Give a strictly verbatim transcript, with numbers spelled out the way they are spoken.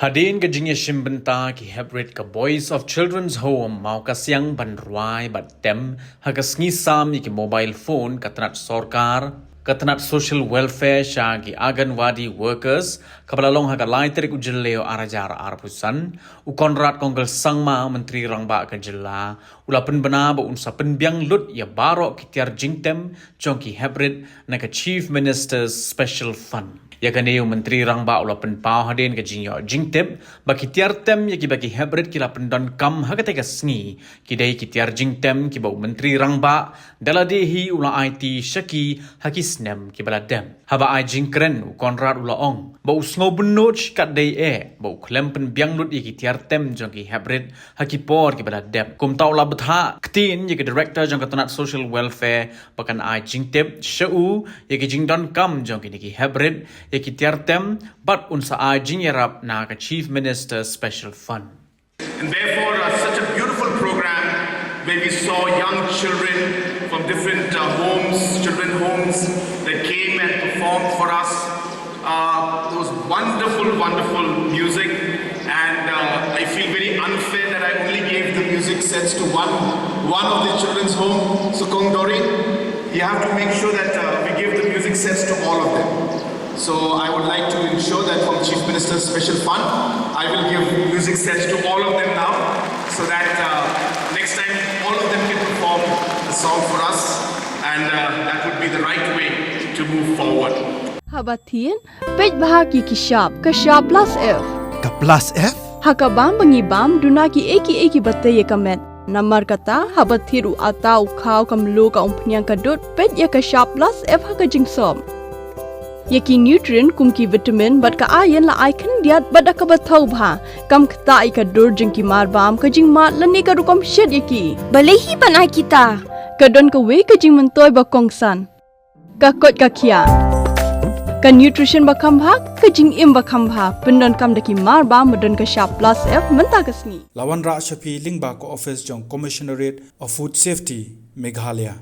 Hadien ka jingïashim bynta ki heprit ka Voice of Children's Home Mawkasiang ban rwai bad tem ha ka sngi sam ïa ki mobile phone, ka tnat sorkar, ka tnat social welfare sha ki Anganwadi workers, kaba la long ha ka lai tarik u Jylliew ar hajar arphew san, u Conrad Kongkal Sangma, Myntri Rangbah ka jylla, u la pynbna ba un sa pynbiang lut ïa baroh ki tiar jingtem jong ki heprit na ka Chief Minister's Special Fund. Ïa kane u Myntri Rangbah u la pynpaw hadien ka jingïoh jingtip ba ki tiar tem ïa kiba ki heprit ki la pyndonkam ha katei ka sngi ki dei ki tiar jingtem kiba u Myntri Rangbah da lade hi u la aiti sha ki ha ki snem kiba la dep. Haba ai jingkren, u Conrad u la ong ba u sngewbynnud shikatdei eh ba u khlem pynbiang lut ïa ki tiar tem jong ki heprit ha ki por kiba la dep. Kumta u la bthah ktien ïa ka Director jong ka tnat Social Welfare ba kan ai jingtip sha u ïa ki jingdonkam jong kine ki heprit ïa ki tiar tem, bad un sa ai jingïarap na ka Chief Minister's Special Fund. And therefore, uh, such a beautiful program where we saw young children from different uh, homes, children homes that came and performed for us. Uh, there was wonderful, wonderful music, and uh, I feel very unfair that I only gave the music sets to one, one of the children's home, Sukong Dori. You have to make sure that uh, we give the music sets to all of them. So I would like to ensure that from Chief Minister's Special Fund, I will give music sets to all of them now, so that uh, next time all of them can perform a song for us, and uh, that would be the right way to move forward. Haba thied, peit bha ki ki shap, ka shap plus F. Ka plus F? Ha ka bam ba ngi bam, duna ki ei ki ei kiba tei ïa ka met. Namar kata, haba thied u atta, u khaw, ka mluh, ka umphniang, ka dud, peit ïa ka shap plus F ha ka jingsop. Ïa ki nutrient kum ki vitamin bad ka iron la ai khyndiat bad da kaba thaw bha. Kam ktah ïa ka dur jong ki marbam, ka jingmad lane ka rukom shet ïa ki. Balei hi ban ai kita? Ka don kawei ka jingmyntoi ba kongsan. Ka koit ka khiah. Ka nutrition ba kham bha, ka jingim ba kham bha. Pyndonkam da ki marbam ba don ka shap plus F mynta ka sngi. La wanrah sha phi lyngba ka office jong Commissionerate of Food Safety, Meghalaya.